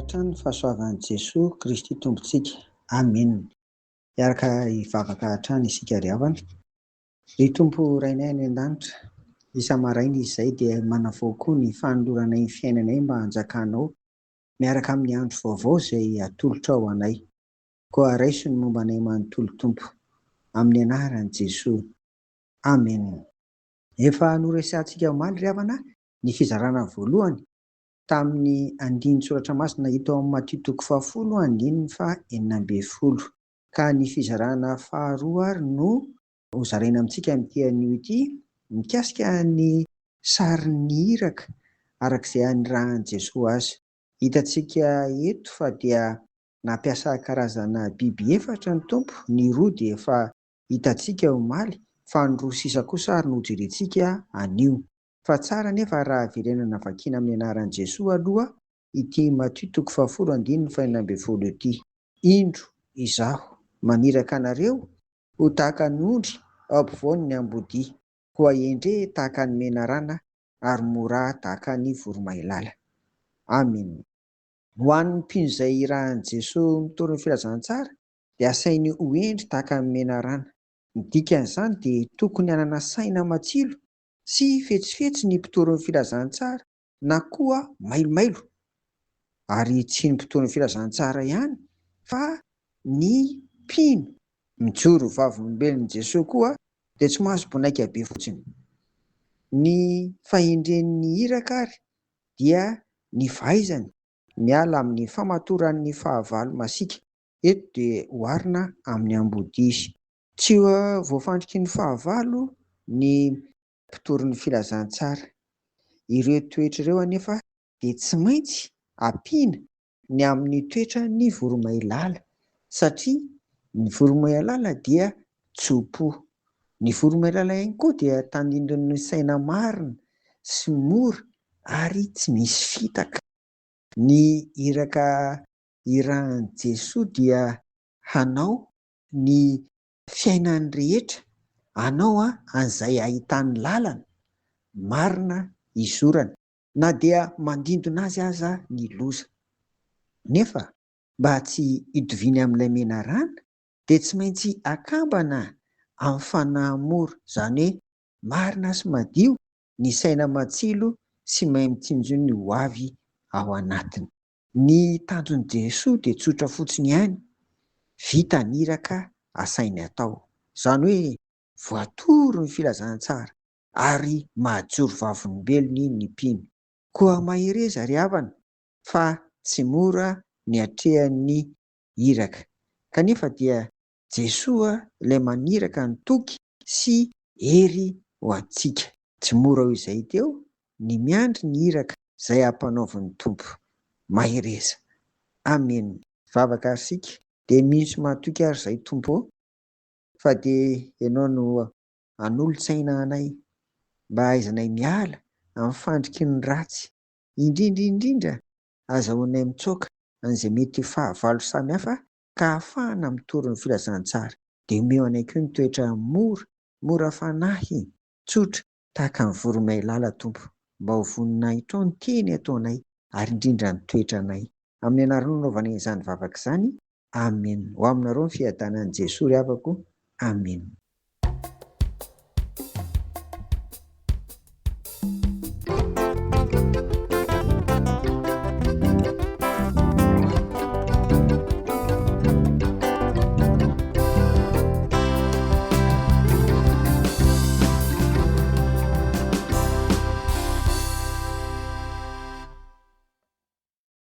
hatrany ny fahasoavan'i Jesoa Kristy Tompontsika. Amena. Hiaraka hivavaka hatrany isika ry havana. Ry Tompo Rainay any an-danitra, isa-maraina izay dia manavao koa ny fanoloranay ny fiainanay mba hanjakanao miaraka amin'ny andro vaovao izay atolotrao anay. Koa raiso ny momba anay manontolo Tompo. Amin'ny anaran'i Jesoa. Amena. Efa noresahantsika omaly ry havana ny fizarana voalohany tamin'ny andinin-tsoratra masina hita ao amin'ny Matio toko fahafolo andininy faha 16. Ka ny fizarana faharoa ary no hozaraina amintsika amin'ity anio ity mikasika ny sarin'ny iraka araka izay anirahan'i Jesoa azy. Hitantsika eto fa dia nampiasa karazana biby efatra ny Tompo, ny roa dia efa hitantsika omaly fa ny roa sisa kosa ary no hojerentsika anio. Fa tsara anefa raha verenana vakiana amin'ny anaran'i Jesoa aloha ity Matio toko fahafolo andininy fahenina ambin'ny folo ity. Indro, Izaho maniraka anareo ho tahaka ny ondry ao ampovoan'ny ambodia, koa hendre tahaka ny menarana ary morà tahaka ny voromailala. Amena. Ho an'ny mpino izay irahan'i Jesoa mitory ny filazantsara dia asainy ho hendry tahaka ny menarana. Ny dikan'izany dia tokony hanana saina matsilo sy fetsifetsy ny mpitory ny filazantsara na koa mailomailo. Ary tsy ny mpitory ny filazantsara ihany fa ny mpino mijoro ho vavolombelon'i Jesoa koa dia tsy mahazo bonaika be fotsiny. Ny fahendren'ny iraka ary dia ny fahaizany miala amin'ny famatoran'ny fahavalo masiaka. Eto dia oharina amin'ny ambodia izy. Tsy voafandriky ny fahavalo ny mpitory ny filazantsara. Ireo toetra ireo anefa dia tsy maintsy ampiana ny amin'ny toetran'ny voromailala, satria ny voromailala dia tso-po. Ny voromailala ihany koa dia tandindon'ny saina marina sy mora ary tsy misy fitaka. Ny iraka irahan'i Jesoa dia hanao ny fiainany rehetra, hanao an'izay ahitany lalana marina hizorana, na dia mandindona azy aza ny loza. Nefa mba tsy hitoviany amin'ilay menarana dia tsy maintsy akambana amin'ny fanahy mora, izany hoe marina sy madio ny saina matsilo sy mahay mitsinjo ny ho avy ao anatiny. Ny tanjon'i Jesoa dia tsotra fotsiny ihany, vita ny iraka asainy atao. Izany hoe voatoro ny filazantsara ary mahajoro vavolombelony ny mpino. Koa mahereza ry havana fa tsy mora ny atrehan'ny iraka. Kanefa dia Jesoa ilay maniraka ny toky sy hery ho antsika. Tsy mora ho izay teo ny miandry ny iraka izay ampanaovin'ny Tompo. Mahereza. Amen. Vavaka ary isika. Dia mino sy mahatoky ary izay Tompo ô, fa dia Ianao no hanolo-tsaina anay mba hahaizanay miala amin'ny fandriky ny ratsy, indrindra indrindra azahoanay mitsoaka an'izay mety ho fahavalo samihafa ka ahafahana mitory ny filazantsara. Dia omeo anay koa ny toetra mora, mora fanahy, tsotra, tahaka ny voromailala Tompo, mba ho voninahitrao ny teny ataonay ary indrindra ny toetranay. Amin'ny anaranao anaovanay izany vavaka izany. Amen. Ho aminareo ny fiadanan'i Jesoa ry havako. Amen.